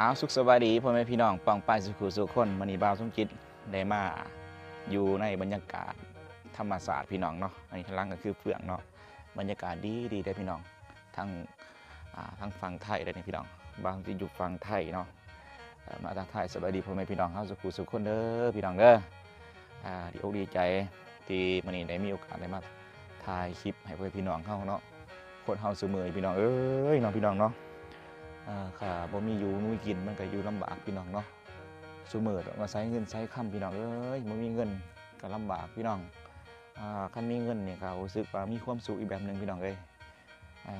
ອ້າວ ສຸກສະບາຍດີພໍ່ແມ່ພີ່ນ້ອງປ້ອງປາຍສູ່ຄູ່ສູ່ຄົນ. ມື້ນີ້ບ່າວສົມຈິດໄດ້ມາຢູ່ໃນບັນຍາກາດທຳມະຊາດພີ່ນ້ອງເນາະ. ອັນນີ້ທາງຫຼັງກໍຄືເຟືອງເນາະ, ບັນຍາກາດດີໆເດ້ພີ່ນ້ອງ. ທາງ ອ່າ ທາງຝັ່ງໄທເດ້ນີ້ພີ່ນ້ອງ, ບ່າວສົມຈິດຢູ່ຝັ່ງໄທເນາະ. ເອີ ມາທັກທາຍສະບາຍດີພໍ່ແມ່ພີ່ນ້ອງເຮົາສູ່ຄູ່ສູ່ຄົນເດີພີ່ນ້ອງເດີ. ອ່າ ດີອົກດີໃຈທີ່ມື້ນີ້ໄດ້ມີໂອກາດໄດ້ມາຖ່າຍຄລິບໃຫ້ພໍ່ແມ່ພີ່ນ້ອງເຮົາເນາະ. ຄົນເຮົາຊຸມື້ນີ້ພີ່ນ້ອງເອີຍເນາະ ພີ່ນ້ອງເນາະ, ອ່າ ຖ້າບໍ່ມີຢູ່ມີກິນມັນກໍຢູ່ລຳບາກພີ່ນ້ອງເນາະ. ຊຸມື້ຕ້ອງອາໄສເງິນໃຊ້ຄຳພີ່ນ້ອງເອີຍ, ບໍ່ມີເງິນກໍລຳບາກພີ່ນ້ອງ. ອ່າ ຄັນມີເງິນນີ້ກໍຮູ້ສຶກວ່າມີຄວາມສຸກອີກແບບໜຶ່ງພີ່ນ້ອງເອີຍ.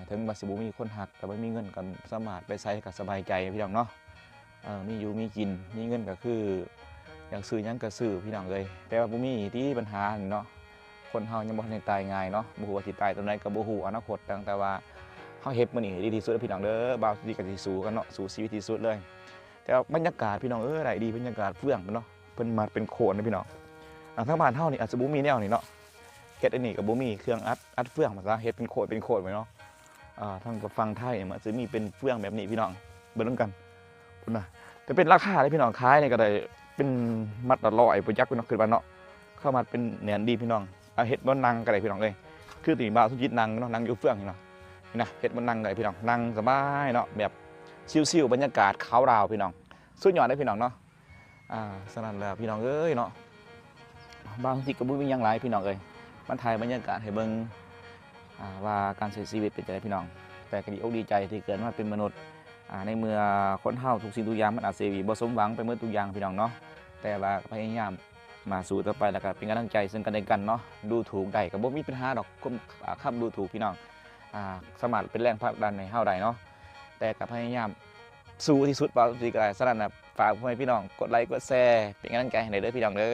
ເຖິງວ່າຊິບໍ່ມີຄົນຮັກ ແຕ່ວ່າມີເງິນກໍສາມາດໄປໃສກໍສະບາຍໃຈພີ່ນ້ອງເນາະ. ເອີ ມີຢູ່ມີກິນ ມີເງິນກໍຄືຢາກຊື້ຫຍັງກໍຊື້ພີ່ນ້ອງເອີຍ, ແຕ່ວ່າບໍ່ມີຕິ ບັນຫານີ້ເນາະ. ຄົນເຮົາຍັງບໍ່ທັນໄດ້ຕາຍງ່າຍເນາະ, ບໍ່ຮູ້ວ່າຊິຕາຍຕອນໃດກໍບໍ່ຮູ້ອະນາຄົດ, ຕັ້ງແຕ່ວ່າເຮົາເຮັດມື້ນີ້ໃຫ້ດີທີ່ສຸດເດີພີ່ນ້ອງເດີ. ບ່າວຊິດກໍຊິສູ້ກັນເນາະ, ສູ້ຊີວິດທີ່ສຸດເລີຍ. ແຕ່ວ່າບັນຍາກາດພີ່ນ້ອງເອີຍ ໄດ້ດີ, ບັນຍາກາດເຟືອງເນາະ, ເພິ່ນມັດເປັນໂຄນເດ້ພີ່ນ້ອງ. ອ່າ ທາງບ້ານເຮົານີ້ອາດຈະບໍ່ມີແນວນີ້ເນາະ, ເຮັດອັນນີ້ກໍບໍ່ມີເຄື່ອງອັດ ອັດເຟືອງວ່າຊະ, ເຮັດເປັນໂຄນເປັນໂຄນໄວ້ເນາະ. ອ່າ ທາງຝັ່ງໄທມັນຈະມີເປັນເຟືອງແບບນີ້ພີ່ນ້ອງ, ເບິ່ງນຳກັນ. ພຸ້ນນະ ແຕ່ເປັນລາຄາເດ້ພີ່ນ້ອງ, ຂາຍນີ້ກໍໄດ້ເປັນມັດລະຮ້ອຍບໍ່ຈັກພີ່ນ້ອງ, ຄິດວ່າເນາະ, ເຂົາມັດເປັນແໜ້ນດີພີ່ນ້ອງ. ເອົາເຮັດບ່ອນນັ່ງກໍໄດ້ພີ່ນ້ອງເອີຍ, ຄືທີ່ບ່າວສົມຈິດນັ່ງເນາະ, ນັ່ງຢູ່ເຟືອງນີ້ເນາະ. ນີ້ນະ ເຮັດບ່ອນນັ່ງກໍໄດ້ພີ່ນ້ອງ, ນັ່ງສະບາຍເນາະ, ແບບຊິວໆ ບັນຍາກາດເຂົາລາວພີ່ນ້ອງ, ສຸດຍອດເດ້ພີ່ນ້ອງເນາະ. ອ່າ ສະນັ້ນແຫຼະພີ່ນ້ອງເອີຍເນາະ, ບ່າວສົມຈິດກໍບໍ່ມີຫຍັງຫຼາຍພີ່ນ້ອງເອີຍ, ມາຖ່າຍບັນຍາກາດໃຫ້ເບິ່ງ ອ່າ ວ່າການໃຊ້ຊີວິດເປັນຈັ່ງໃດພີ່ນ້ອງ. ແຕ່ກໍດີອົກດີໃຈທີ່ເກີດມາເປັນມະນຸດ. ອ່າ ໃນເມື່ອຄົນເຮົາທຸກສິ່ງທຸກຢ່າງມັນອາດຊິບໍ່ສົມຫວັງໄປໝົດທຸກຢ່າງພີ່ນ້ອງເນາະ, ແຕ່ວ່າກໍພະຍາຍາມມາສູ້ຕໍ່ໄປ ແລ້ວກໍເປັນກຳລັງໃຈເຊິ່ງກັນແລະກັນເນາະ. ດູຖູກໄດ້ກໍບໍ່ມີປັນຫາດອກ, ຄວາມ ອ່າ ຄຳດູຖູກພີ່ນ້ອງ ອ່າ ສາມາດເປັນແຮງຜັກດັນໃຫ້ເຮົາໄດ້ເນາະ, ແຕ່ກໍພະຍາຍາມ ສູ້ທີ່ສຸດ ບ່າວສົມຈິດກໍໄດ້. ສະນັ້ນນະ ຝາກພໍ່ແມ່ພີ່ນ້ອງກົດໄລກົດແຊ ເປັນກຳລັງໃຈໃຫ້ແດ່ເດີພີ່ນ້ອງເດີ.